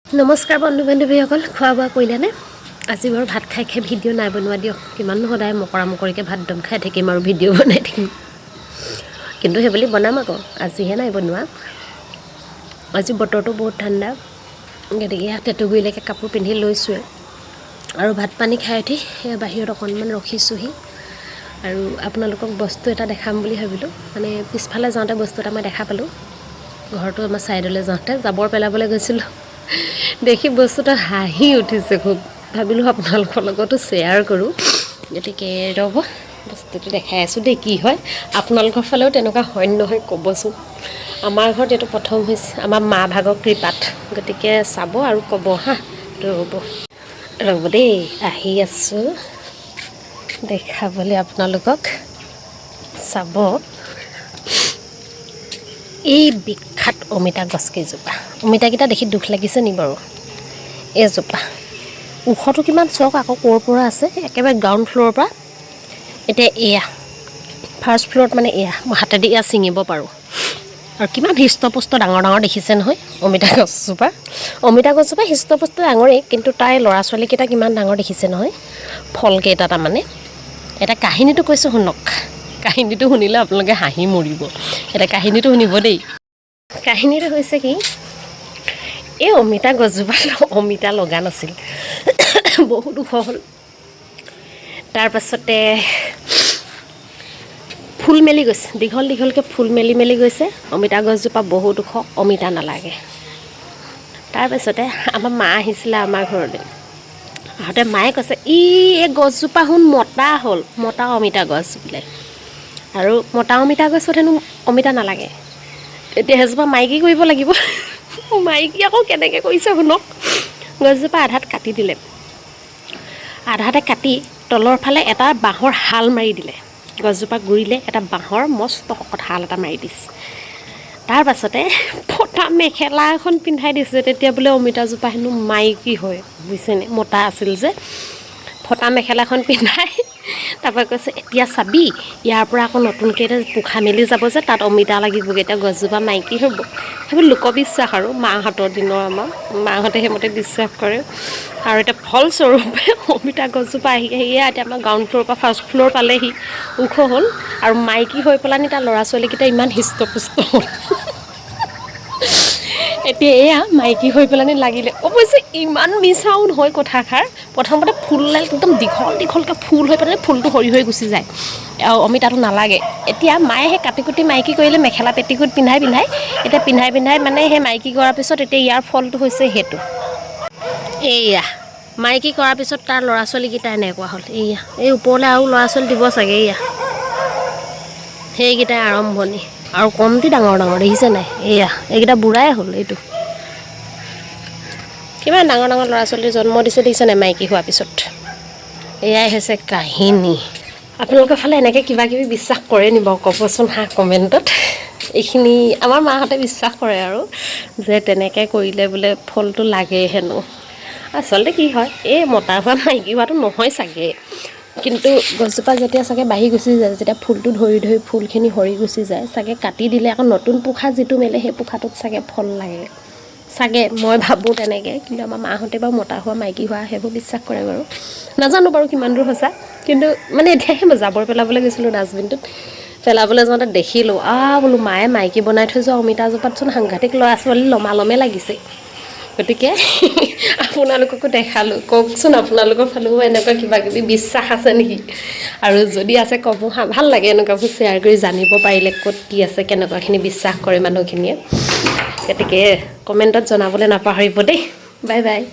নমস্কাৰ বন্ধু বান্ধৱীসকল, খোৱা বোৱা কৰিলেনে? আজি বাৰু ভাত খাই খাই ভিডিঅ' নাই বনোৱা দিয়ক। কিমাননো সদায় মকৰা মকৰিকৈ ভাত দম খাই থাকিম আৰু ভিডিঅ' বনাই থাকিম? কিন্তু সেইবুলি বনাম আকৌ, আজিহে নাই বনোৱা। আজি বতৰটো বহুত ঠাণ্ডা, গতিকে টেটুগুৰিলৈকে কাপোৰ পিন্ধি লৈছোঁৱে আৰু ভাত পানী খাই উঠি সেয়া বাহিৰত অকণমান ৰখিছোঁহি আৰু আপোনালোকক বস্তু এটা দেখাম বুলি ভাবিলোঁ। মানে পিছফালে যাওঁতে বস্তু এটা মই দেখা পালোঁ। ঘৰটো আমাৰ ছাইডলৈ যাওঁতে জাবৰ পেলাবলৈ গৈছিলোঁ, দেখি বস্তু এটা হাঁহি উঠিছে খুব। ভাবিলোঁ আপোনালোকৰ লগতো শ্বেয়াৰ কৰোঁ। গতিকে ৰ'ব, বস্তুটো দেখাই আছোঁ দেই, কি হয়। আপোনালোকৰ ফালেও তেনেকুৱা হয় নহয় ক'বচোন। আমাৰ ঘৰত এইটো প্ৰথম হৈছে আমাৰ মা ভাগৰ কৃপাত। গতিকে চাব আৰু ক'ব। হা, ৰ'ব ৰ'ব দেই, আহি আছোঁ দেখাবলৈ আপোনালোকক। চাব, এই বিখ্যাত অমিতা গছকেইজোপা। অমিতাকেইটা দেখি দুখ লাগিছে নি বাৰু? এইজোপা ওখটো কিমান চাওক আকৌ, ক'ৰ পৰা আছে, একেবাৰে গ্ৰাউণ্ড ফ্ল'ৰৰ পৰা এতিয়া এয়া ফাৰ্ষ্ট ফ্ল'ৰত। মানে এয়া মই হাতেদি এয়া ছিঙিব পাৰোঁ আৰু কিমান হৃষ্টপুষ্ট ডাঙৰ ডাঙৰ দেখিছে নহয় অমিতা গছজোপা। অমিতা গছজোপা হৃষ্টপুষ্ট ডাঙৰেই, কিন্তু তাইৰ ল'ৰা ছোৱালীকেইটা কিমান ডাঙৰ দেখিছে নহয়, ফলকেইটা। তাৰমানে এটা কাহিনীটো কৈছোঁ, শুনক। কাহিনীটো শুনিলে আপোনালোকে হাঁহি মৰিব। এতিয়া কাহিনীটো শুনিব দেই। কাহিনীটো হৈছে কি, এই অমিতা গছজোপাত অমিতা লগা নাছিল, বহুত ওখ হ'ল। তাৰপাছতে ফুল মেলি গৈছে, দীঘল দীঘলকৈ ফুল মেলি মেলি গৈছে। অমিতা গছজোপা বহুত ওখ, অমিতা নালাগে। তাৰপাছতে আমাৰ মা আহিছিলে আমাৰ ঘৰলৈ। আহোঁতে মায়ে কৈছে, "ই এই গছজোপা শুন মতা হ'ল, মতা অমিতা গছ বোলে। আৰু মতা অমিতা গছত হেনো অমিতা নালাগে। তেতিয়া সেইজোপা মাইকী কৰিব লাগিব।" মাইকী আকৌ কেনেকৈ কৰিছে শুনক। গছজোপা আধাত কাটি দিলে। আধাতে কাটি তলৰ ফালে এটা বাঁহৰ শাল মাৰি দিলে। গছজোপা গুৰিলে এটা বাঁহৰ মস্ত শকত শাল এটা মাৰি দিছে। তাৰ পাছতে ফটা মেখেলা এখন পিন্ধাই দিছে। তেতিয়া বোলে অমিতাজোপা হেনো মাইকী হয়, বুজিছেনে? মতা আছিল যে। ফটা মেখেলাখন পিন্ধাই তাৰপৰা কৈছে, "এতিয়া চাবি, ইয়াৰ পৰা আকৌ নতুনকৈ এতিয়া পোখা মেলি যাব যে, তাত অমিতা লাগিবগৈ, এতিয়া গছজোপা মাইকী হ'ব।" সেইবোৰ লোকবিশ্বাস আৰু মাহঁতৰ দিনৰ, আমাৰ মাহঁতে সেইমতে বিশ্বাস কৰে। আৰু এতিয়া ফলস্বৰূপে অমিতা গছজোপা আহি আহি এতিয়া আমাৰ গ্ৰাউণ্ড ফ্ল'ৰৰ পৰা ফাৰ্ষ্ট ফ্ল'ৰ পালেহি, ওখ হ'ল আৰু মাইকী হৈ পেলানি তাৰ ল'ৰা ছোৱালীকেইটা ইমান হৃষ্টপুষ্ট হ'ল। এতিয়া এয়া মাইকী হৈ পেলানি লাগিলে। অৱশ্যে ইমান মিছাও নহয় কথাষাৰ। প্ৰথমতে ফুলডাল একদম দীঘল দীঘলকৈ ফুল হৈ পেলাই ফুলটো সৰি সৰি গুচি যায় আৰু অমিতাটো নালাগে। এতিয়া মায়ে সেই কাটি কুটি মাইকী কৰিলে, মেখেলা পেটিকোট পিন্ধাই পিন্ধাই, এতিয়া পিন্ধাই পিন্ধাই মানে সেই মাইকী কৰাৰ পিছত এতিয়া ইয়াৰ ফলটো হৈছে সেইটো। এইয়া মাইকী কৰাৰ পিছত তাৰ ল'ৰা ছোৱালীকেইটা এনেকুৱা হ'ল। এইয়া এই ওপৰলৈ আৰু ল'ৰা ছোৱালী দিব চাগে। এইয়া সেইকেইটাই আৰম্ভণি আৰু কমটি ডাঙৰ ডাঙৰ দেখিছে নাই? এইয়া এইকেইটা বুঢ়াই হ'ল। এইটো কিমান ডাঙৰ ডাঙৰ ল'ৰা ছোৱালী জন্ম দিছে দেখিছে নাই মাইকী হোৱাৰ পিছত? এয়াই হৈছে কাহিনী। আপোনালোকৰ ফালে এনেকৈ কিবা কিবি বিশ্বাস কৰে নি বাৰু, ক'বচোন হা কমেণ্টত। এইখিনি আমাৰ মাহঁতে বিশ্বাস কৰে আৰু যে তেনেকৈ কৰিলে বোলে ফলটো লাগে হেনো। আচলতে কি হয়, এই মতা হোৱা মাইকী হোৱাটো নহয় চাগে, কিন্তু গছজোপা যেতিয়া চাগে বাঢ়ি গুচি যায়, যেতিয়া ফুলটো ধৰি ধৰি ফুলখিনি সৰি গুচি যায় চাগে, কাটি দিলে আকৌ নতুন পোখা যিটো মেলে, সেই পোখাটোত চাগে ফল লাগে চাগে, মই ভাবোঁ তেনেকৈ। কিন্তু আমাৰ মাহঁতে বাৰু মতা হোৱা মাইকী হোৱা সেইবোৰ বিশ্বাস কৰে বাৰু। নাজানো বাৰু কিমান দূৰ সঁচা। কিন্তু মানে এতিয়াহে মই জাবৰ পেলাবলৈ গৈছিলোঁ ডাষ্টবিনটোত, পেলাবলৈ যাওঁতে দেখিলোঁ, বোলো মায়ে মাইকী বনাই থৈ যোৱা অমিতাজোপাতচোন সাংঘাতিক ল'ৰা ছোৱালী লমালমে লাগিছে। গতিকে আপোনালোককো দেখালোঁ। কওকচোন, আপোনালোকৰ ফালেও এনেকুৱা কিবা কিবি বিশ্বাস আছে নেকি? আৰু যদি আছে ক'ব হা। ভাল লাগে এনেকুৱাবোৰ শ্বেয়াৰ কৰি জানিব পাৰিলে, ক'ত কি আছে, কেনেকুৱাখিনি বিশ্বাস কৰে মানুহখিনিয়ে। গতিকে কমেণ্টত জনাবলৈ নাপাহৰিব দেই। Bye bye.